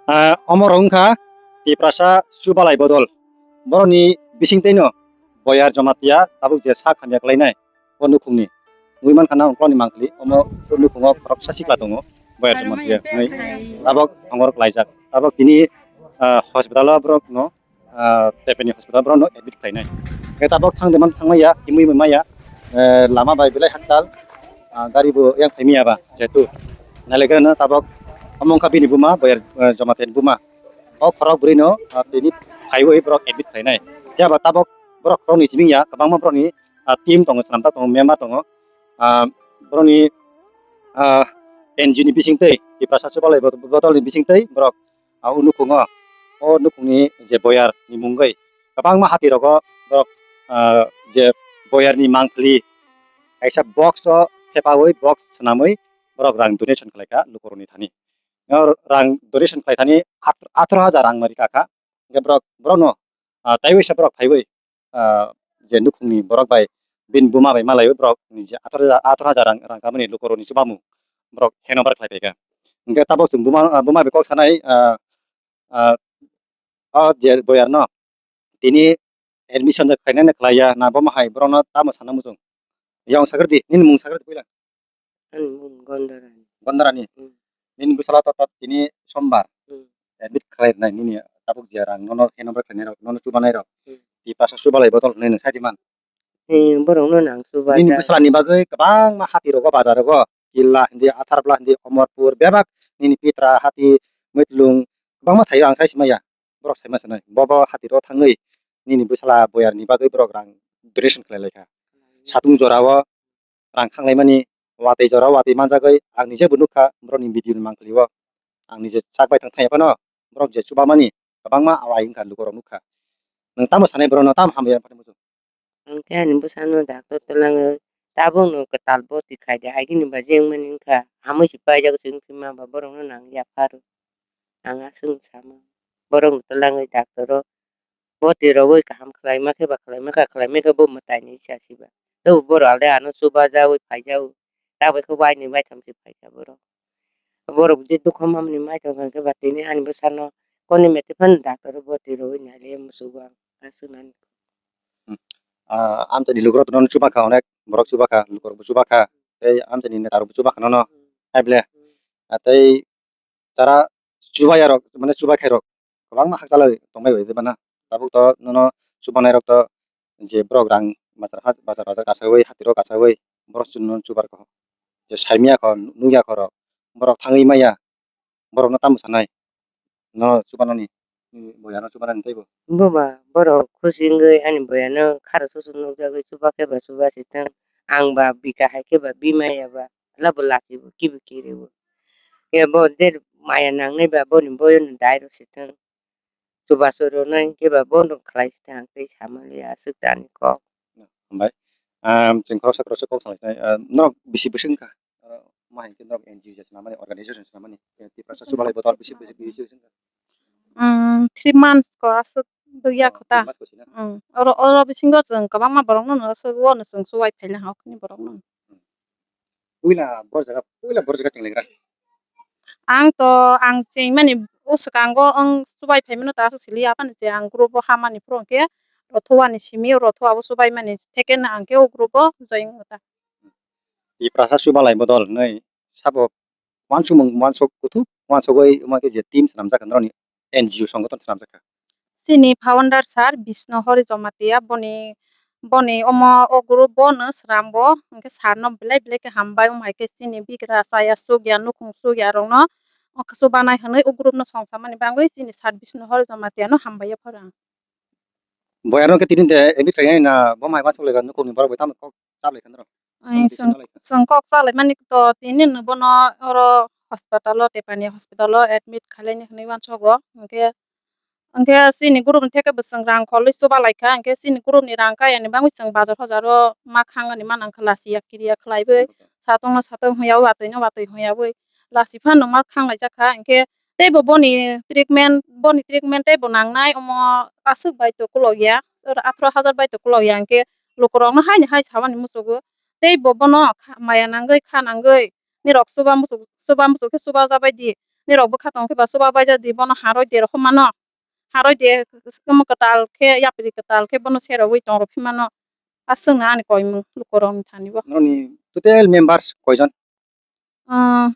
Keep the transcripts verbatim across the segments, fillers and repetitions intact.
Ah, omo rok wngkha Tiprasa chubalai bodol. Borokni bisingtwi no Boyar Jamatia tabuk je sak hamya khlainai o nukhungni. Ui mankha na ungkolni mangkli omo nukhungo khoroksa sikla tongo Boyar Jamatia hwnwi. Tabok ongorok laijak. Tabok tini, ah, hospital o borok no ah, Tepeni hospital borokno admit khlainai. Khe tabok thang de man thangmaya, kimui maya, eh, lama bai belai hakchal, ah, gari bo yang phaimaya ba, jetu. Nalegrano tabok omo wngkha bini buma, Boyar, eh, Jamatia ni buma. O khorok bwrwi no, ah, tini phaiwi borok admit khlainai. Phiya ba tabok borok khoroknwi simi ya, kwbangma borokni, ah, team tongo, swnamjak tongo, member tongo. Ah, borokni, ah, N G O ni bisingtwi, Tiprasa chubalai bodol ni bisingtwi borok ah, o nukhungo, o nukhungni je Boyar ni mungwi kwbangma hati rogo borok, ah, je Boyar ni mangpili kaisa box o thepawi box swnamwi borok rang donation khlaikha lukurokni thani. O rang donation khlai thani at-, atharoh hajar rang mari kakha. Hwnkhe borok, borokno, ah, taiwi sa borok phaiwi ah, je nukhungni borok bai bini buma bai malaiwi borok ni je athar hajar, athar hajar rang, rang kamani lukurokni chubamung borok hand over khlai phaikha. Hwnkhe tabok chwng buma, ah, buma bai kok sanai, ah, ah, o je Boyar no tini admission de khlainani khlaiya na buma hai borokno tamo sana muchung. Yang sagridi, nini mung sagridi puila. Ani mung Gondarani. Gondarani? Hmm. Nini bwsala to, to tini sombar. Hmm. Admit khlai rwnai nini tabuk je rang nono hand over khlainai rok, nono chubanai rok. Hmm. Tiprasa chubalai bodol hwnwi nwng sai di man. Hmm, borok no nang chuba. Nini bwsala ni bagwi kwbangma hati rogo, bazar rogo, Killa hindi, Atharpla hindi, Omorpur, bebak nini Pitra, hati, Muitlung, kwbangma thaio ang sai simaya. Borok saima sanai. Bo bo hati rogo thangwi nini bwsala Boyar ni bagwi borok rang donation khlai laikha. Satung jora o rang khanglaimani watwi jora watwi manjagwi ang nije bo nukha borokni video ni mangpili o. Ang nije chak bai thang thangya phano borok je chubamani kwbangma awai wngkha lukurok nukha. Nwng tamo sanai borokno tamo hamya phano muchung? Ang khe ani bwsano doctor twlangwi tabukno kwtal bwtwi khaidi hai kheno ba je wngmani wngkha. Hamwi se paijak se wngphima ba borokno nang yapharo. Ang aswk sama borokno twlangwi doctor o bwtwi rogwi kaham khlaima khe ba khlaima kha khlaima khe bo mwtaini wngya siba. Tei borok alde ano chubajawi phaijago. Tabuk khe waini waitham se phaikha borok. Borok je dukha mamani mai tongkha khe ba tini ani bwsano koni mete phano doctor o bwtwi rogwi nai le musugo ang aswk nani. Hmm. Ah, amchaini lukurok nono chubakha, onek borok chubakha, lukurokbo chubakha. Tei amchaini netarokbo chubakha nono. Hmm. Hai ble. Hmm. Ah, tei chara chubaya rok, mane chubai khai rok kwbangma hakchalwi tongbai bai bana. Tabuk to nono chubanai rok to je borok rang bazar ha-, bazar bazar kasawi, hati rok kasawi borok chwng nono chubar kho. Je saimya kho, nukya kho rok, borok thangwi maya, borok no tamo sanai? No chubanani, nini boyano chubanani teibo. Boba, borok khusi wngwi ani boyano kharo susu nukjagwi chuba khe ba chuba se thang. Ang ba bika hai khe ba bimaya ba, labo lachibo kibo kiribo. Khe bo je maya nangnai ba boni boyono dairo se thang. Chubachu rwnai khe ba bono khlai se thang tei samali aswk tani kok. Hambai. Am, chwng khoroksa khoroksa kok salai sinai. Ah, norok bisi bwswk wngkha? Oro ma hai khe norok N G O se swnamani, organization se swnamani. Eh, Tiprasa chubalai bodol bisi bwswk, bisi bwswk wngkha? Mm, three months ko aswk dugya kho ta. Oh, three months ko sina? Mm, oro, oro bisingo chwng kwbangma borokno no aswk uano chwng chubai phaina hokni borokno. Hmm. Puila bor jaga, puila bor jaga chwng lengra. Ang to, ang chengmani o swkango ang chubai phaimano ta aswk sili aphano je ang group o hamani phuru hwnkhe Rothowani simi o Rothowa o chubaimani second ang khe o group o join wngkha. Tiprasa chubalai bodol hwnwi sabo uansukmung uansuk kuthuk uansugwi omo khe je team swnamjak norokni N G O songothon swnamjak kha. Chini founder sir Bishnu Hori Jamatia, boni, boni omo o group bono swnamgo, hwnkhe sir no belai belai khe hambai, omo hai khe chini bigra chaya chukya nukhung chukya rokno chubanai hwnwi o group no songsamani bagwi chini sir Bishnu Hori Jamatia no hambai ya pharo ang. Boyar no khe tini de admit khainai na bo mai uansuk lai kha nukhungni borok bai tamo kok chalai kha norok? Ai, tamo chwng, tisa nalai kha. Chwng kok chalai mani to tini no bono oro hospital o, Tepani hospital o admit khailai ni hwnwi uansugo. Hwnkhe, hwnkhe chini group ni theke bo chwng rang kholwi chuba lai kha. Hwnkhe chini group ni rang kaya ni bagwi chwng bazar hozar o ma khang ani ma nang kha, lachi ya kiri ya khlai bai. Satong no satong hwnya bai, watwi no watwi hwnya bai. Lachi phano ma khang lai jak kha. Hwnkhe teibo boni treatment, boni treatment teibo nangnai, omo aswk bai to kolok ya, oro atharo hajar bai to kolok ya, hwnkhe lukurokno haino hai samani muchugo. Teibo bono kha-, maya nangwi, kha nangwi, nirok chuba muchuk, chuba muchuk khe chuba jabai di, Nirok bwkha tong khe ba chuba baija di bono haroi de rw mano. Haroi de, omo kwtal khe, yapri kwtal khe bono seroi tong rw phi mano. Aswk no ani koimung lukurokni thani bo. Norokni total members koijon? Umm,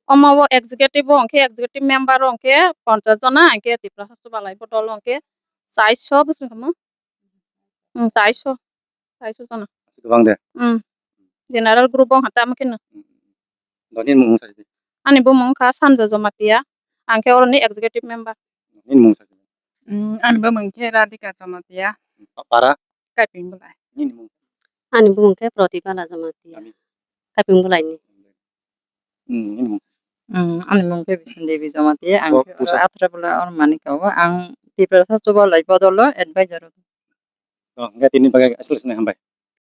omo o executive o hwnkhe, executive member o hwnkhe ponchas jona, hwnkhe Tiprasa Chubalai Bodol o hwnkhe chaiso bwswk hinwi. Umm, chaiso, chaiso jona. Aswk kwbang de? Umm, general group o hwnkhe tamo kheno. Umm. Doni mung sa di. Ani bumung wngkha Sanja Jamatia, ang khe oroni executive member. Nini mung sa di. Umm, ani bumung khe Radhika Jamatia. Para? Kaiping Bulai. Nini mung? Ani bumung khe Pratibala Jamatia. Kami? Kaiping Bulai ni. Hmm, nini mung? Hmm, ani mung khe Bisan Devi Jamatia. Ang khe oro Atra Bula or Manika o. Ang Tiprasa Chubalai Bodol o advisor. Oh, hingke tini bagwi aswk sini hambai.